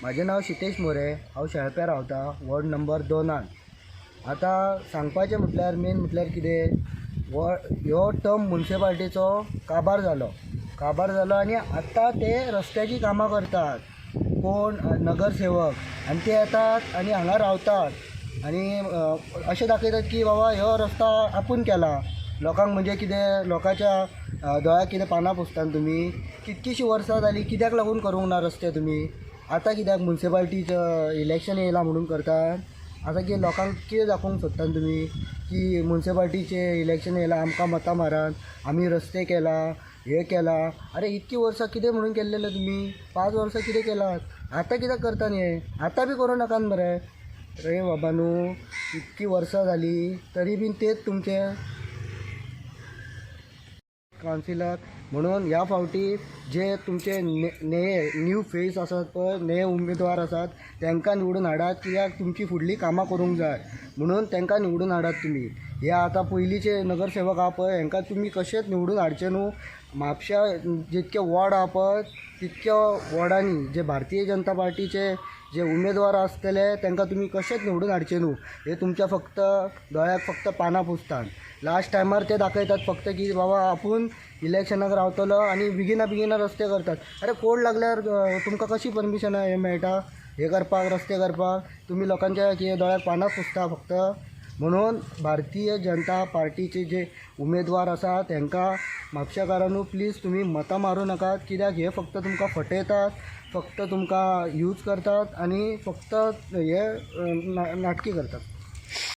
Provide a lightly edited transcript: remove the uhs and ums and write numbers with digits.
म्हाजें नांव सितेश मोरे, हांव शेळप्या रावता, वॉर्ड नंबर 2. आतां सांगपाचें म्हटल्यार मेन म्हटल्यार कितें, ह्यो टर्म मुन्सिपाल्टीचो काबार जालो, काबार जालो आनी आतां ते रस्त्याचीं कामां करतात कोण नगरसेवक, आनी ते येतात आनी हांगा रावतात आनी अशें दाखयतात की बाबा ह्यो रस्ता आपूण केला. लोकांक म्हणजे कितें, लोकांच्या दोळ्याक कितें पानां पुसतात तुमी? कितकीशीं वर्सां जालीं कित्याक लागून करूंक ना रस्ते तुमी? आतां कित्याक मुन्सिपाल्टीचें इलेक्शन येयलां म्हणून करतात? आतां कितें लोकांक कितें दाखोवंक सोदतात तुमी की मुन्सिपाल्टीचें इलेक्शन येयलां, आमकां मतां मारात, आमी रस्ते केला, हें केला. अरे इतकीं वर्सां कितें म्हणून केल्लेलें तुमी? 5 वर्सां कितें केलात? आतां कित्याक करतात हें? आतां बी करूं नाकात मरे. रे बाबा न्हू, इतकीं वर्सां जालीं तरी बीन तेच तुमचे कावन्सिलर. म्हणून ह्या फावटी जे तुमचे ने न्यू फेस आसात पळय, ने उमेदवार आसात, तांकां निवडून हाडात, कित्याक तुमची फुडली कामां करूंक जाय म्हणून तांकां निवडून हाडात तुमी. हे आतां पयलींचे नगरसेवक आहा पळय, हांकां तुमी कशेंच निवडून हाडचे न्हू. म्हापश्या जितके वॉर्ड आहा पळय तितक्या वॉर्डांनी जे भारतीय जनता पार्टीचे जे उमेदवार आसतले तांकां तुमी कशेंच निवडून हाडचे न्हू. हे तुमच्या फक्त दोळ्याक फक्त पानां पुसतात. लास्ट टायमार ते दाखयतात फक्त की बाबा आपूण इलेक्शनाक रावतलो आनी बेगिना बेगिना रस्ते करतात. अरे कोड लागल्यार तुमकां कशी परमिशनां हें मेळटा हें करपाक, रस्ते करपाक? तुमी लोकांच्या कितें दोळ्याक पानां पुसता फक्त. म्हणून भारतीय जनता पार्टीचे जे उमेदवार आसा तांकां म्हापशेकारांनू प्लीज तुमी मतां मारूं नाकात, कित्याक हे फक्त तुमकां फटयतात, फक्त तुमकां यूज करतात आनी फक्त हे नाटकी करतात.